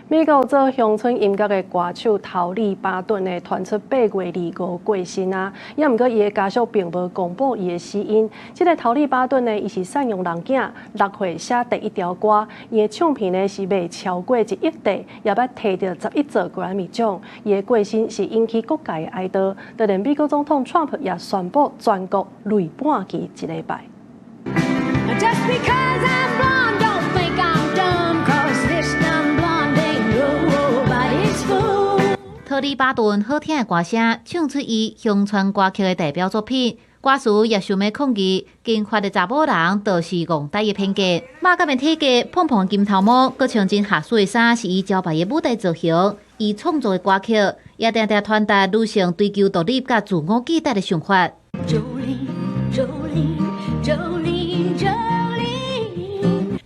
美國做鄉村音樂的歌手桃莉巴頓呢，傳出8月25過身啊，也毋過伊的家屬並無公布伊的死因。這個桃莉巴頓呢，伊是贍養人囝，6歲寫第一條歌，伊的唱片呢是賣超過1億塊，也捌提著11座格萊美獎。伊的過身是引起各界的哀悼，就連美國總統川普也宣布全國淚半旗一禮拜。 Just because I'm blonde, don't think I'm dumb, 'cause this dumb blonde ain't nobody's fool. 桃莉巴頓好聽的歌聲，唱出伊鄉村歌曲的代表作品。歌詞也想欲抗議金髮的查某人就是戇呆的偏見。肉感的體格、蓬蓬金頭毛，閣穿真合適的衫，是伊招牌的舞台造型。伊創作的歌曲也定定傳達女性追求獨立佮自我期待的想法。 Jolene, Jolene, Jolene, Jolene.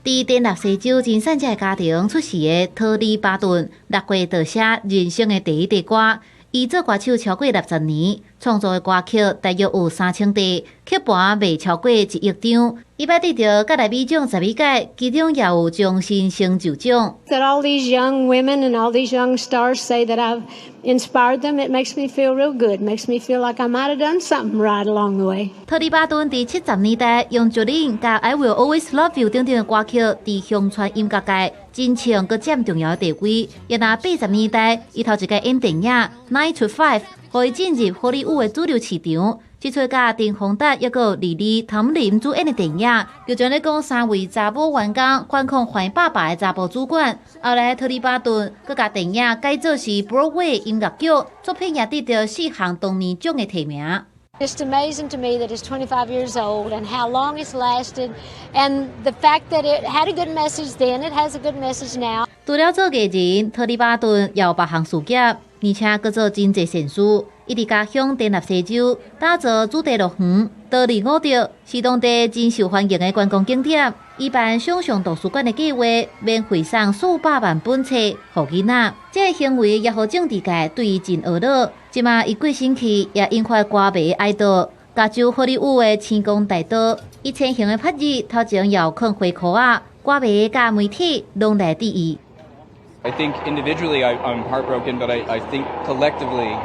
佇田納西州真散者的家庭出世的桃莉巴頓，6歲就寫人生的第一支歌。伊做歌手超過60年，創作的歌曲大約有3000塊，曲盤賣超過1億張。伊捌得著格萊美獎12屆，其中也有終身成就獎。 That all these young women and all these young stars say that I've inspired them, it makes me feel real good. Makes me feel like I might have done something right along the way. 桃莉巴頓佇70年代用《Jolene》佮《I Will Always Love You》等等的歌曲，佇鄉村音樂界真唱閣佔重要的地位。也若80年代，伊頭一擺演電影《Nine to Five》，予伊進入好萊塢的主流市場。這齣佮丁鳳達抑閣莉莉湯姆林主演的電影，就將咧講三位查某員工反抗壞爸爸的查埔主管。後來桃莉巴頓閣共電影改做是 Broadway 音樂劇，作品也得著四項東尼獎的提名。 It's amazing to me that it's 25 years old and how long it's lasted, and the fact that it had a good message then, it has a good message now. 除了做藝人，桃莉巴頓也有別項事業，而且閣做真濟善事。伊佇家鄉田納西州打造主題樂園多利伍德，是當地真受歡迎的觀光景點。伊辦想像圖書館的計劃，免費送數百萬本冊予囡仔。這个行為也予政治界對伊真懊惱。這馬伊過身去，也引發歌迷哀悼。加州好萊塢的星光大道，伊前行的拍子頭前也有囥花箍仔，歌迷佮媒體攏來致意。 I think individually I'm heartbroken, but I think collectively,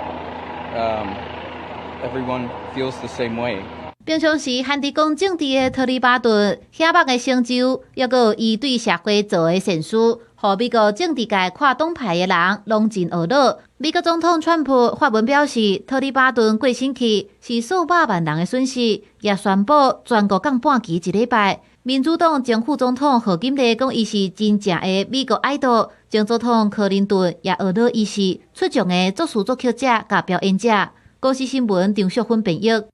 everyone feels the same way. 平常時罕佇講政治的桃莉巴頓，顯目的成就，抑閣有伊對社會做的善事，予美國政治界跨黨派的人攏真懊惱。美國總統川普發文表示，桃莉巴頓過身去是數百萬人的損失，也宣布全國降半旗一禮拜。民主黨前副總統賀錦麗講，伊是真正的美國愛豆。前總統柯林頓也懊惱伊是出眾的作詞作曲者佮表演者。公視新聞張淑芬編譯。